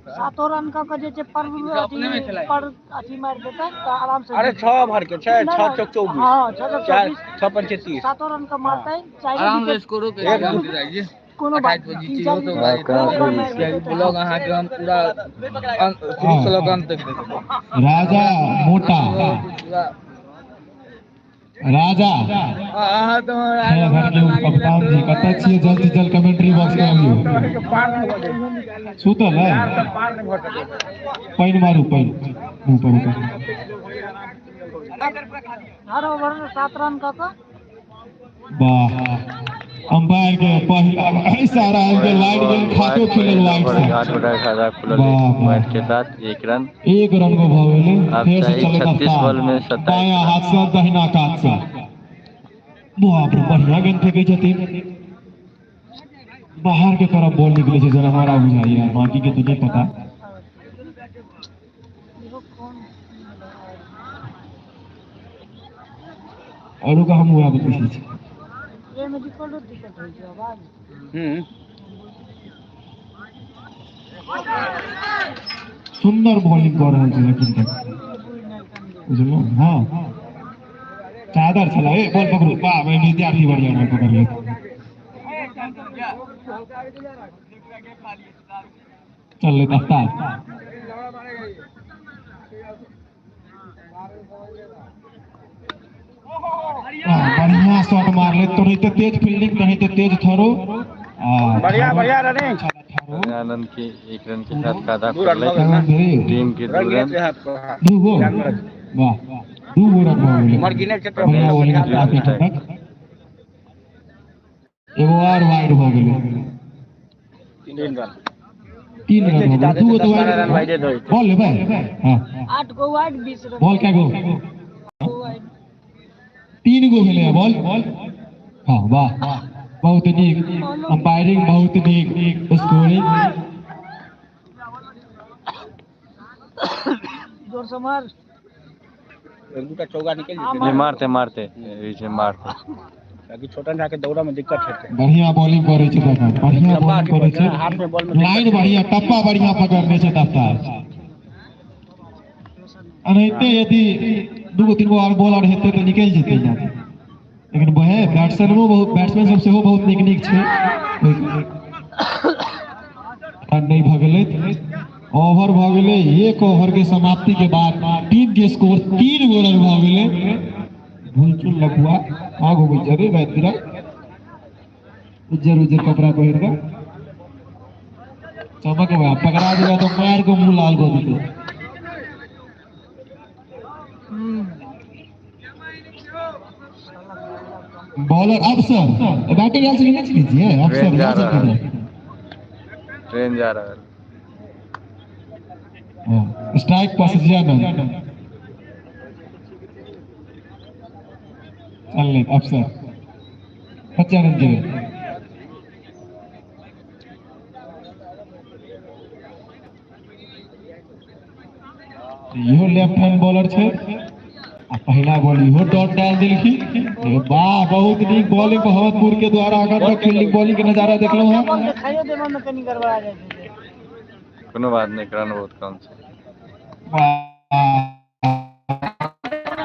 सातो रन का के जे पर पर अथी मार देता त आराम से। अरे 6 ओवर के छै, 6 चौक 24। हां 6 चौक 24, 6 पंचे 30। सातो रन का मारते चार आराम से स्कोर के। कोनो बात नहीं। ब्लॉग अहाँ के हम पूरा शुरू से लऽ अंत तक देखबै। राजा मोटा राजा अहाँ तो घर के कप्तान जी कतऽ छियै? जल्द से जल्द कमेंट्री बॉक्स में आबियौ। सुतल है? पानि मारू, पानि मुँह पर ओकर। हर ओवर में 7 रन कऽ कऽ। वाह, अंपायर के पहिला इशारा आबि गेल। वाइड गेल, खातो खेलल वाइड से। 8 गोटा खाता खुलल वाह, वाह। वाइड के साथ 1 रन। 1 रन को भऽ गेलै। आब फेर से चाही चलैत 36 बॉल में रफ्तार 27 बायां हाथ से दहिना कात से। बाप रे, बढ़िया गेंद फेंकै छथिन। बाहर के तरफ बॉल निकले छै जेना हमरा बुझाइया, बाकी के तो नहीं पता। इहो कोन और का हम वएह बतबै छी। एहिमे रिकॉर्डो दिक्कत होइ छै आवाज। सुंदर बॉलिंग कऽ रहल छै एखन तक, बुझलहुँ? हाँ, चादर छला। ए बॉल पकड़ू। वाह भाई विद्यार्थी, बढ़िया बॉल पकड़ले। चलले रफ्तार। बढ़िया शॉट मारले। तोरहिते तेज फील्डिंग, तोरहिते तेज थ्रो। बढ़िया बढ़िया रनिंग। आनंद के 1 रन के साथ खाता दू रन खुलल भऽ गेल ने? टीम के 2 रन। 2 गो, वाह, 2 गो रन भऽ गेलै। उमर गिने छै तऽ बढ़िया बॉलिंग एखन तक। एगो आर वाइड भऽ गेलै। 3 रन। 3 रन भऽ गेलै। 2 गो तऽ 10-12 रन वाइड। वाइडे दै छै। बॉल लेबै? हाँ 8 गो वाइड 20 रन। बॉल कै गो? वाइड 3 गो भेलै बॉल। हाँ वाह, बहुत नीक अंपायरिंग, बहुत नीक स्कोरिंग। जोर से मार। 1-2टा चौका निकलि जेतै। नहीं, मारते मारते ई मारते। ताकि छोटन झा के दौड़ा में दिक्कत हेतै। बढ़िया बॉलिंग करै छै तखन, बढ़िया लंबा बॉलिंग करै छै। हाथ में बॉल में दिक्कत लाइन बढ़िया, टप्पा बढ़िया पकड़ने छै दफ्तार। एनाहिते यदि 2 गो 3 गो आर बॉल आर हेतै तऽ निकलि जेतै यहाँ। लेकिन वएह बैट्समैनो बहुत, बैट्समैन सब सेहो बहुत नीक नीक छै। रन नहि भऽ गेलै, ओवर भऽ गेलै। 1 ओवर के समाप्ति के बाद टीम के स्कोर 3 गो रन भऽ गेलै। भूल चूल लखुआ आग हो गई। अरे भाई उज्जर उज्जर कपड़ा पहिर कऽ चमक बा, पकड़ा देगा तो मार के मुंह लाल कऽ देतौ। बॉलर अफसर बैटिंग आयल छलै, नहि चिन्है छियै? अफसर ट्रेन जा याद रहल छै? ट्रेन जा रहल। स्ट्राइक पर सजियानंद चलले अफसर सच्चानंद के। इहो लेफ्ट हैंड बॉलर छै आ पहिला बॉल इहो डॉट डाल देलखिन। वाह, बहुत नीक बॉलिंग मोहम्मदपुर के द्वारा। अखन तक फील्डिंग बॉलिंग के नजारा देखलहुँ बॉल हँ। देखाइयो देबऽ में कनी गड़बड़ा जाइ छै। कोनो बात नहीं, रन बहुत कम छै।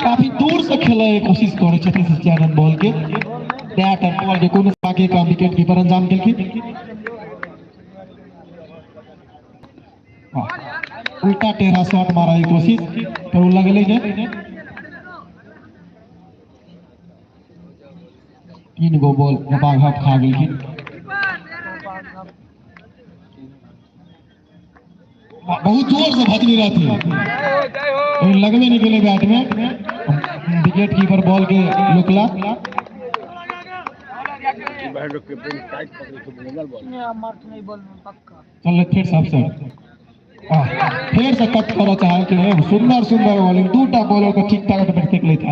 काफी दूर से खेले के कोशिश करै छथिन सच्चानंद बॉल के। बैट और बॉल के कोनो बाकी काम विकेट कीपर अंजाम केलखिन। हाँ, उल्टा टेढ़ा शॉट मारा के कोशिश पर उ लगलै ने। 3 गो बॉल घपाघप खा गेलखिन। बहुत जोर से भजनी रहथिन, लेकिन लगबे नहीं गेलै बैट में। विकेट कीपर बॉल के रोकला। बाहर के बॉल टाइट पकड़े के घूमल बॉल। मारत नहीं बॉल में पक्का। चल फिर से अफसर फिर से कट करऽ चाहल के। सुंदर सुंदर बॉलिंग, 2टा बॉलर के ठीक ठाक में फेंक लेता।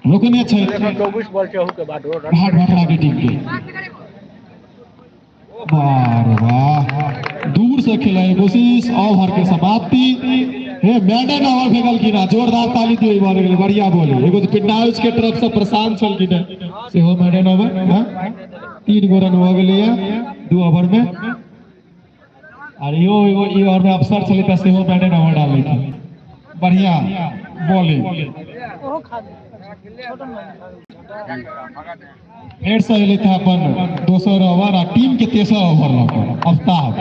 रोकने छै 24 बॉल छै के बाद रन। घाट भाखड़ा की टीम के। वाह रे वाह, दूर से खेले कोशिश। ओवर के समाप्ति। हे मैडन ओवर फेंकल की ना, जोरदार ताली दियो ई बॉल के लिए। बढ़िया बॉल। एगो तो पिंडाउच के तरफ से प्रशांत छलखिन है सेहो मैडन ओवर। हां, 3 गो रन भऽ गेलै 2 ओवर में। और इहो एगो ई ओवर में अफसर छलै त सेहो मैडन ओवर डाललखिन। बढ़िया बॉलिंग। फेर से एलै था अपन दोसर ओवर आ टीम के तेसर ओवर लऽ कऽ आफ्ताब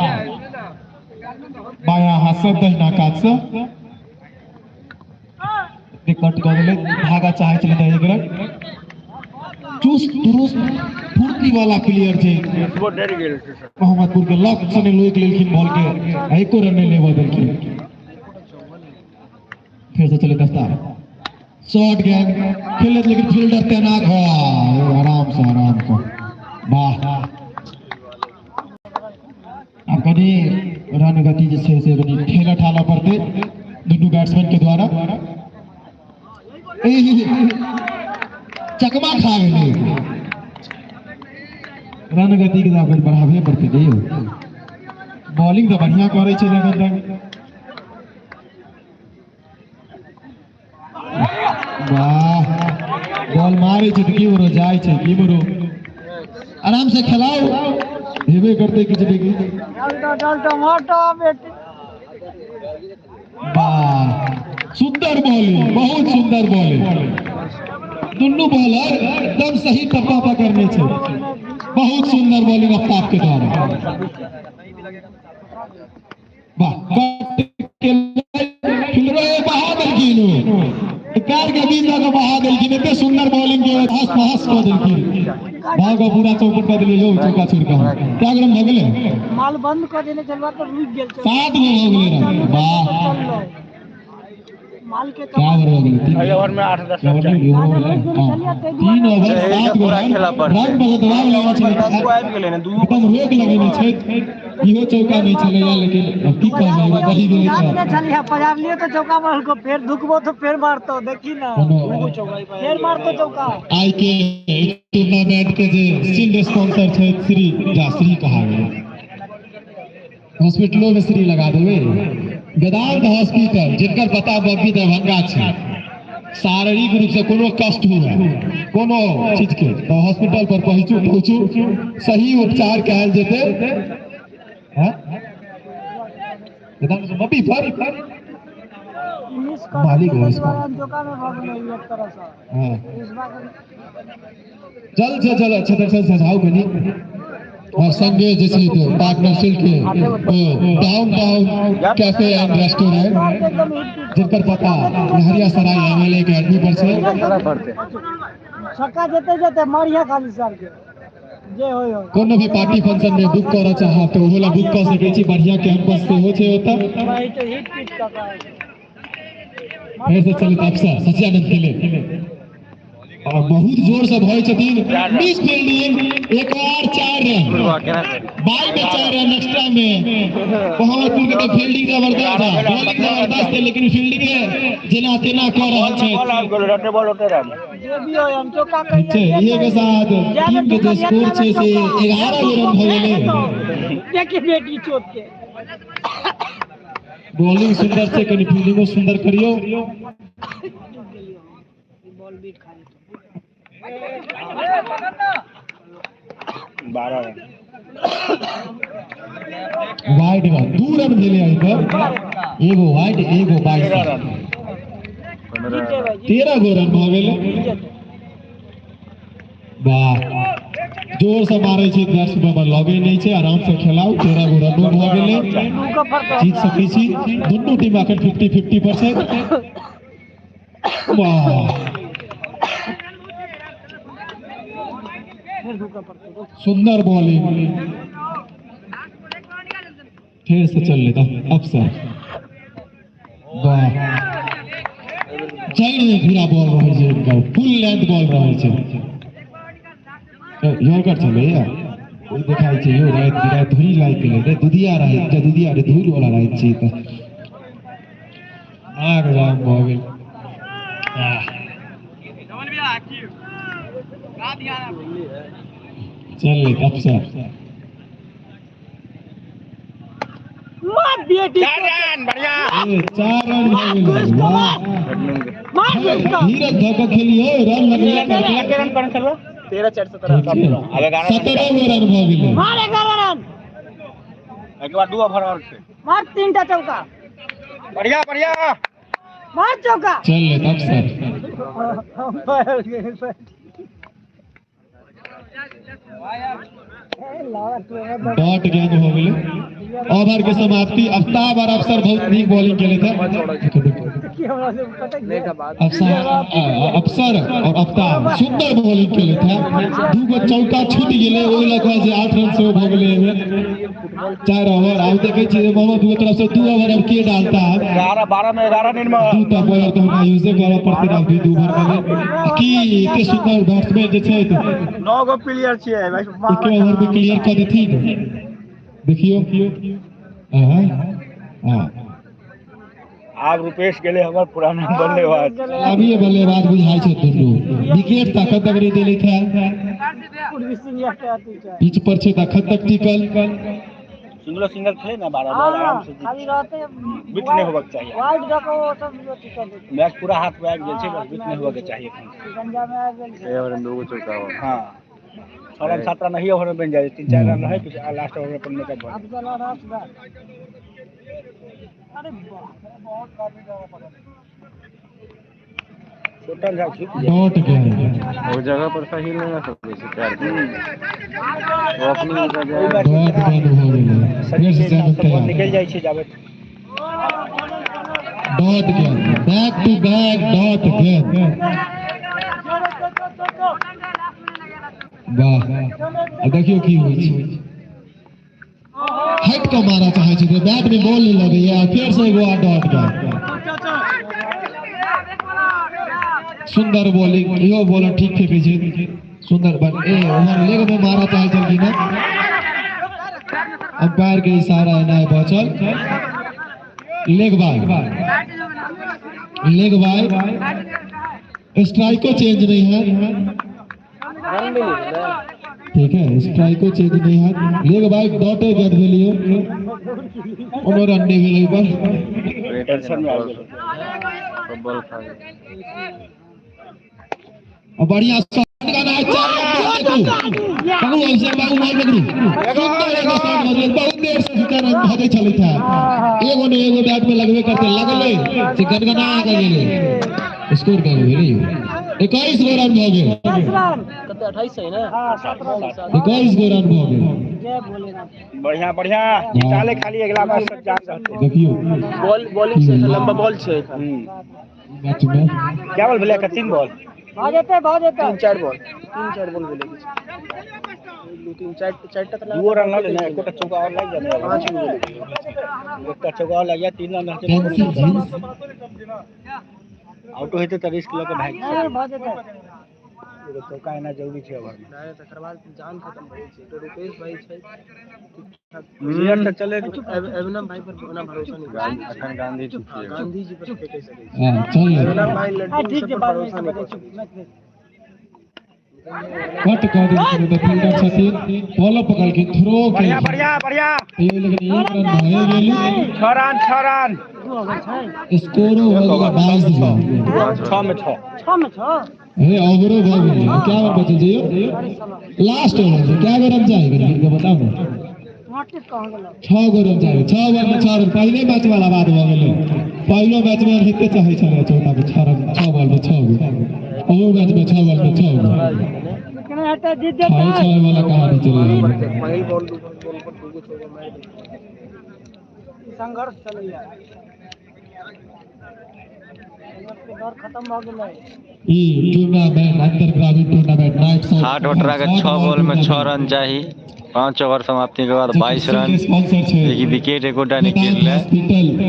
बायां हाथ से दहिना कात से कट कऽ देलै, भागा चाहै छलै तऽ एक रन। चुस्त दुरुस्त फुर्ती वाला प्लेयर छै मोहम्मदपुर के, लक से लोकि लेलखिन बॉल के, एको रन नहीं लेबऽ देलखिन। फिर से चले आफ्ताब, शॉर्ट गेंद खेलत लेकिन फील्डर तैनात है, आराम से आराम से। वाह, आब कनि रन गति जे छै से कनि ठेला ठाला पड़तै दुनू बैट्समैन के द्वारा। चकमा खा गेलै, रन गति के दाम बढ़ाबे पड़तै। बॉलिंग तऽ बढ़िया करै छै एखन तक। वाह, बॉल मारै छै तऽ की बरो जाइ छै, की बरो आराम से खेलाओ, हेबे करतै किछु ने किछु। वाह, सुंदर बॉलिंग, बहुत सुंदर बॉलिंग। दुनू बॉलर एकदम सही टप्पा पकड़ने छै। बहुत सुंदर बॉलिंग आफ्ताब के द्वारा। वाह, बहा देलखिन, पैर के बीच दऽ बहा देलखिन। एते सुंदर बॉलिंग के हंस हंस कऽ देलखिन, भाग पूरा चौपट कऽ देलियै यौ, चौका छोड़ि कऽ। क्या रन भऽ गेलै? माल बंद कऽ देने चलबा तऽ रुकि गेल, 7 गो भऽ गेलै रन। वाह, माल के क्या ओवर हो गेलै? 3 ओवर में 8 10 3 ओवर 7 गो रन। रन बहुत दबाव लेने छलै, एकदम रोक लगेने छै, इहो चौका नहि छलैया, लेकिन की कहबै बढ़ि गेलै। पजारलियो तऽ चौका मारलको, फेर धुकबो तो फेर मारतो, देखी ना फेर मारतो चौका। आइ के टूर्नामेंट के जे शील्ड स्पॉन्सर छै श्री श्री कहा गेलै, हॉस्पिटलो में श्री लगा देबै, वेदांत हॉस्पिटल, जिनकर पता बब्बी दरभंगा छै। शारीरिक रूप से कोनो कष्ट हुए कोनो चीज के तो हॉस्पिटल पर पहुंचू पहुंचू, सही उपचार कयल जेतै। वेदांत बब्बी पर मालिक हो इसको। हाँ, जल्द से जल्द अच्छे तरह से सजाओ कनी। और संगे जे छै पार्टनरशिप के डाउनटाउन कैफे एंड रेस्टोरेंट, जिनकर पता लहरियासराय एमएलए के आदमी पर छै। छक्का जेते जेते मारिया खाली सर के जे होय हो। कोनो भी पार्टी फंक्शन में बुक करऽ चाहब तऽ ओहो ला बुक कऽ सकै छी। बढ़िया कैंपस सेहो छै ओतऽ। फेर से चलैत अफसर सचियानंद खेले और बहुत जोर से भय छथिन। मिस फील्डिंग, एक और 4 रन, बाई में 4 रन एक्स्ट्रा में। मोहम्मदपुर के तो फील्डिंग जबरदस्त है, बॉलिंग जबरदस्त है, लेकिन फील्डिंग जेना तेना कऽ रहल छै। ये के साथ टीम के जे स्कोर छै से 11 गो रन भऽ गेलै। देखी बेटी चोट के बॉलिंग सुंदर छै, कनि फील्डिंगो सुंदर करियो। बॉल बीट खाली 12 रन वाइड रन, 2 रन भेलै एहि पर, एगो वाइड एगो बाइस, 13 गो रन भऽ गेलै। वाह, जोर से मारै छै, बैट्समैन लगे नहि छै, आराम से खेलाउ। 13 गो रन भऽ गेलै, जीत सकै छी दुनू टीम एखन 50-50%। वाह, सुंदर बॉलिंग, फिर से चल लेता अफसर। वाह, जड़ में पूरा बॉल रहै छै हिनकर, फुल लेंथ बॉल रहै छै। यॉर्कर चलैया देखाइ छै यौ, राति बिराति धूरी लागि गेलै रे, दुधिया रहै, दुधिया रे धूल वाला राति छै तऽ आग जाम भऽ गेल। चल ले अफसर, मार बेटी, 4 रन, बढ़िया 4 रन भऽ गेलै। वाह, धीरज धऽ कऽ खेलियौ, रन लगबे करतै। रन कौन खेलबो? 13 4 17 17 गो रन भऽ गेलै। मार 11 रन, एक बार 2 ओवर और छै, मार 3 टा चौका। बढ़िया बढ़िया। मार चौका। चल ले अफसर। डॉट गेंद हो गेलै। ओवर के समाप्ति। आफ्ताब और अफसर बहुत नीक बॉलिंग केले थे। अफसर और आफ्ताब सुंदर बॉलिंग केले थे। दू गो चौका छूटि गेलै, ओहि लऽ कऽ जे 8 रन सेहो भऽ गेलै एहिमे। 4 ओवर आब देखै छियै मोहम्मदपुर तरफ से 2 ओवर अब के डालता है। 11 12 में 11 निर्मल। 2टा बॉलर तऽ हुनका यूजे करऽ पड़तै आब 2 ओवर मे। की एते सुंदर बैट्समैन जे छै 9 गो प्लेयर छियै भाई। एके ओवर में क्लियर कऽ देथिन। देखियो हाँ हाँ आब रुपेश गेलै हमर पुराना बल्लेबाज। अभी बल्लेबाज बुझाइ छै दुनू। विकेट तखन तक नहि देले थे। पिच पर छै तखन तक टिकल। सिंगलो सिंगल खेले ना 12 बॉल आराम से खाली रहते बीट नहीं होबक चाहिए। वाइड दऽ कऽ ओ सब अथी कर देतै। मैच पूरा हाथ में आबि गेल छै, बस बीट नहीं होबक चाहिए एखन। गंजा में आबि गेल छै। ओवर में 2 गो चौका हो। हाँ 6 रन 7 रन नहीं ओवर में बन जाए, 3-4 रन रहे फिर लास्ट ओवर में अपन मेकअप भऽ। अब चला रस बा। अरे बहुत काफी जगह पकड़ छोटन झा झुक गेल। डॉट गेंद। वो जगह पर सही नहीं ना सकै छै प्यार के। वो अपनी जगह डॉट गेंद भऽ गेलै। फेर से चैनल तैयार। निकल जाइ छै जाबे। डॉट गेंद, बैक टू बैक डॉट गेंद। वाह देखियो की होइ छै। हट कऽ मारऽ चाहै छै बैट में बॉल नहीं लगैया। फेर से एगो डॉट गेंद। सुंदर बॉलिंग, इहो बॉलर ठीक फेंकै छै सुंदर। बट ए उम्हर लेग में मारऽ चाहै छलखिन हँ। अंपायर के इशारा एनाइ बचल। लेग बाय, लेग बाय। स्ट्राइको चेंज नहीं है। ठीक है, स्ट्राइको चेंज नहीं है। लेग बाय डॉटे गेंद भेलियो, कोनो रन नहीं भेलै पर। टेंशन में आबि गेल। बॉल खा गेल। और बढ़िया शॉट गाना है। 4 रन बाबू अभिषेक बाबू मार पकड़ू। सुंदर एगो शॉट बदल। बहुत देर से 4 रन भजै छलै था। एगो ने एगो बैट में लगबे करते लगलै से गनगना के गेलै। स्कोर कर भेलै 21 गो रन भऽ गेल। कते 28 है ना? हां 17 21 गो रन भऽ गेल। जय भोलेनाथ। बढ़िया बढ़िया जिताले खाली अगला मैच सब जान रहते। देखियो बॉल बॉलिंग से लंबा बॉल छै मैच में क्या बॉल भेलै? 3 बॉल भऽ जेतै, भऽ जेतै। 3-4 बॉल, 3-4 बॉल भेलै। 2 3 4 4 टा तऽ 2 रन लऽ लेने, एकोटा चौका और लागि जाए। 5 गो भेलै। एकटा चौका और लागि जाए, 3 रन रहतै। आउटो हेतै तऽ रिस्क लऽ के भागि अरे भऽ जेतै। एगो चौका एना जरूरी छै ओवर में। नहि तकर बाद जान खत्म भऽ जाइ छै। तो रुपेश भाई छै प्लेयर तऽ चले। एवनम भाई पर ओना भरोसा नहीं। अखन गांधी जी छियै। गांधी जी पर फेंकै सकै छै। हां चल एवनम भाई लड्डू ठीक सब छै पर बाद में भरोसा नहीं कऽ चुप सकै छै। मैच देख। कट कऽ देलखिन तऽ फील्डर छथिन। बॉल पकड़लखिन, थ्रो बढ़िया केलखिन। बढ़िया बढ़िया। तैयो लेकिन 1 रन भए गेलै। 6 रन 6 रन। 2 ओवर छै। स्कोरो भऽ गेलै 22 गो। 6 में 6। 6 में 6। हे ओवरो भऽ गेलै। क्या ओवर बचल जइयो? लास्ट ओवर छै। क्या गो रन चाही कनि बताउ ने। नोटिस कहाँ गेलै? 6 गो रन चाही। 6 ओवर में 6 रन। पहिले मैच वाला बात भऽ गेलै। पहिलो मैच में एनाहिते चाहै छलै चौका के 6 रन, 6 बॉल में 6 गो। ओहो मैच में 6 बॉल में 6 गो। केना हेतै? जीत 6 जेतै। 6 वाला कहानी चलै है। पहिल बॉल 2 बॉल पर 2 गो चौका मारि देलकै। संघर्ष चलैया। संघर्ष के दौर खत्म भऽ गेलै। ई टूर्नामेंट अंतर ग्रामीण टूर्नामेंट नाइट शॉट हाट ओटरा के 6 बॉल में 6 रन चाही। 5 ओवर समाप्ति के बाद 22 रन। स्पॉन्सर छै देखी विकेट एकोटा नहीं गिरलै,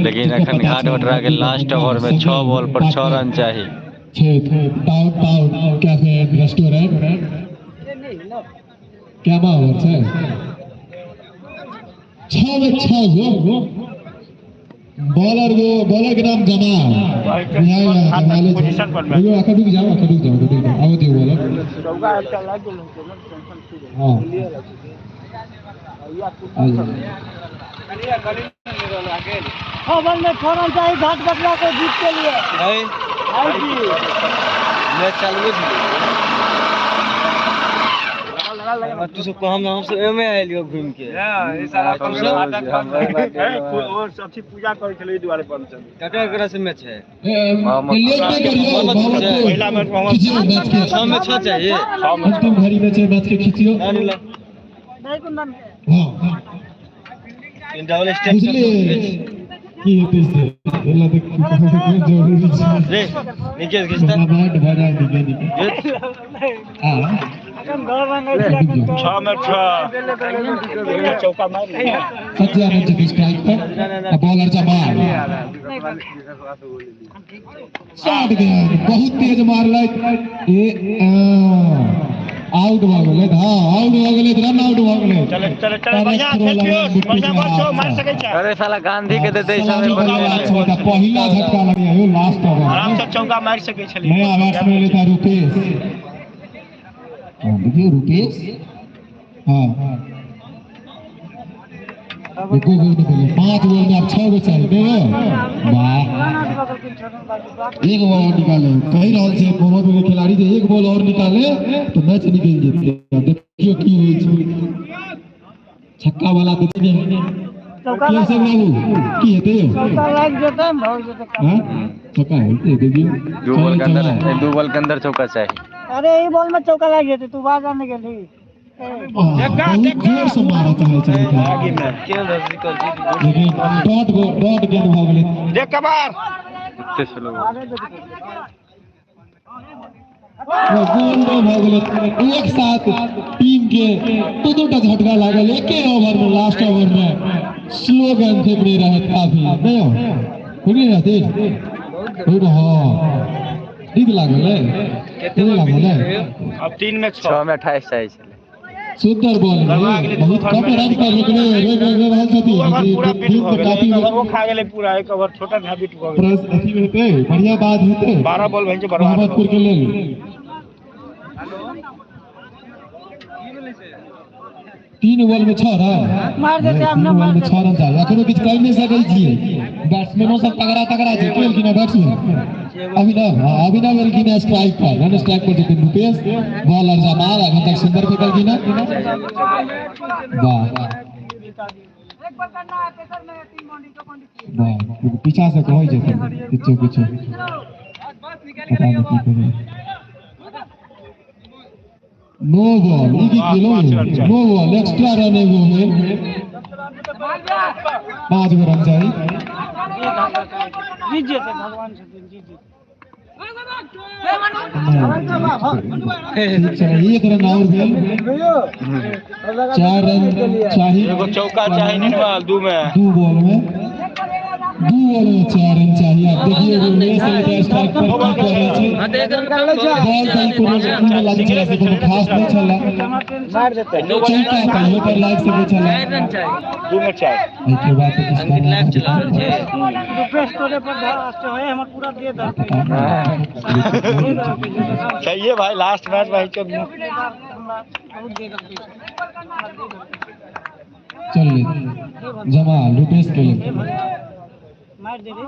लेकिन अखन घाट ओटरा के लास्ट ओवर में 6 बॉल पर 6 रन चाही। छै down town cafe and restaurant. क्या ओवर छै? 6 में 6 गो। बॉलर गो बॉलर के नाम जमाल बुझाइल पोजीशन पर रुको अखन रुक जाओ, अखन रुक जाओ, रुक जाओ। आओ दियो बॉलर। चौका एकटा लागि गेल होतै ना टेंशन फ्री रहै। हां भैया तू आ जाओ। 6 बॉल में 6 रन चाहिए घाट बदला को जीत के लिए। नहीं भाई जी मैच चालू है। तू सब हम सब एमे आइलियो घूम के। और अथी पूजा करे छलै दुआरे पर चल। ककरा ककरा से मैच है? पहिला मैच मोहम्मद खिचियो मैच के 6 में 6 चाहिए। अंतिम घड़ी में छै मैच के खिचियो। हां डबल स्टेप बुझलिए की हेतै से एला देख जरूरी छै रे निकेश घिचता बैट भरा निके निके। हां 6 में 6 चौका मार सज्जा रन स्ट्राइक पर बॉलर जमाल शॉट गेंद बहुत तेज मारलक ए आउट भ गेलै। हां आउट भ गेलै, रन आउट भ गेलै। चल चल चल बढ़िया खेल बढ़िया बॉल छौ मार सकै छै। अरे साला गांधी के देते समय पर पहिला झटका लगे यो लास्ट ओवर आराम से चौका मार सकै छलै। नया बैट्समैन लेता रुपेश। देखियो रुपेश हां एको गोल नहीं भेलै। 5 गोल में अब 6 गो चाहिए। वाह एक बॉल और निकाले कहि रहल छै मोहम्मदपुर के खिलाड़ी जे एक बॉल और निकाले तो मैच निकल जेतै। देखियो की होइ छै। छक्का वाला देखिए चौका बाबू की हेतै यौ? चौका लागि जेतै भऽ जेतै। हां चौका हेतै देखियो 2 बॉल के अंदर 2 बॉल के अंदर चौका चाहिए। अरे ई बॉल में चौका लागि जेतै तू बाज आने गेली। बहुत जोर से मारा चाहे छै लेकिन डॉट डॉट गेंद भ गेलै। देख कबार कितने स्लो गोल भ गेलै। एक साथ टीम के दू टा झटका लागल एके ओवर में। लास्ट ओवर में स्लो गेंद फेंकने रहे काफी नहीं फेंकने रहते। हां नीक लागल है लागल है। अब 3 में 6 में 28 चाहिए। सुंदर बॉल बहुत कम रन पर रुकने रहल छथि। पूरा पिट भ गेलै वो खा गेलै पूरा एक ओवर छोटा हैबिट भ गेलै। अथी हेतै बढ़िया बात हेतै। 12 बॉल भइल छै बर्बाद मोहम्मदपुर के लेल। 3 बॉल में 6 रन मार देते हम 3 बॉल में 6 रन चाहिए। अखनो किछु कहि नहि सकै छियै। बैट्समैनो सब तगड़ा तगड़ा छै। केलखिन बैट्समैन अभिनव। हां अभिनव एलखिन स्ट्राइक पर। रन स्ट्राइक पर जेथिन रुपेश। बॉलर जमाल अखन तक सुंदर फेंकलखिन। वाह वाह पीछा से कहै जेथिन किछु किछु पता नहि की करै। नो बॉल ई की kilo no ball extra run एगो भेल। 5 गो रन चाही। जीत जेतै भगवान छथिन जीत जेतै। ठीक छै 1 रन और भेल। 4 रन चाही। एगो चौका चाही निर्मल 2 में 2 बॉल में 2 बॉल में 4 रन चाहिए। अब देखिए रुपेश स्ट्राइक पर की करै छै। बॉल त कोनो कोनो लागै छलै से कोनो खास नहि छलै। मार देतै चौका कहियो पर लागि सकै छलै। 2 में 4 एहिके बाद रुपेश तोरे पर है हमर पूरा दे दे। सही है भाई लास्ट मैच भाई चल चल जमाल रुपेश के लिए मार दे रे।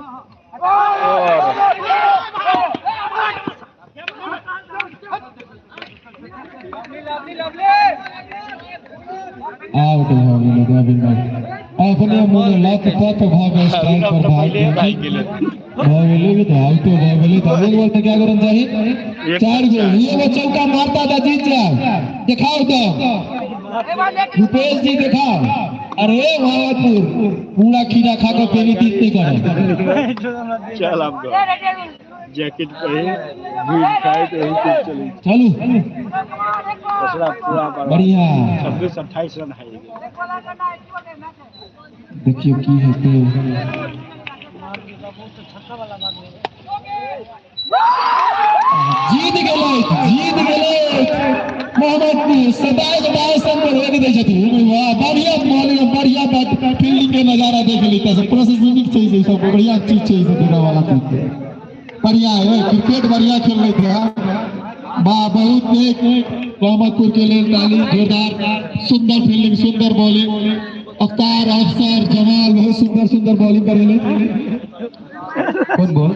आउट भ गेलै रविंद्र। अपने मुँह लत पत भ गेल स्ट्राइक पर भाग गेलै भ गेलै तऽ आउटो भ गेलै। तऽ एक बॉल पे क्या रन चाही? 4 गोल। ये चौका मारता था जीत जाए। दिखाओ तो रुपेश जी दिखाओ। अरे मोहम्मदपुर पूरा खीरा खा के पेनी तीत नहीं करे। चल अब जैकेट पहन घूम खाए तो यही चीज चली। चलू पूरा बढ़िया 26 28 रन है। देखियो की हेतै। जीत गेलै जीत गेलै मोहम्मदपुर। 27 22 रन पर रोकि दै छथिन। वाह बढ़िया बॉलिंग बढ़िया बैट फील्डिंग के नजारा देख ली। प्रशासनिक छै से सब बढ़िया चीज छै से देखै वाला चीज बढ़िया है। क्रिकेट बढ़िया खेल रहे थे। वाह बहुत नीक मोहम्मदपुर के लिए ताली जोरदार। सुंदर फील्डिंग सुंदर बॉलिंग। अख्तार अफसर जमाल बहुत सुंदर सुंदर बॉलिंग करेले। कौन बॉल?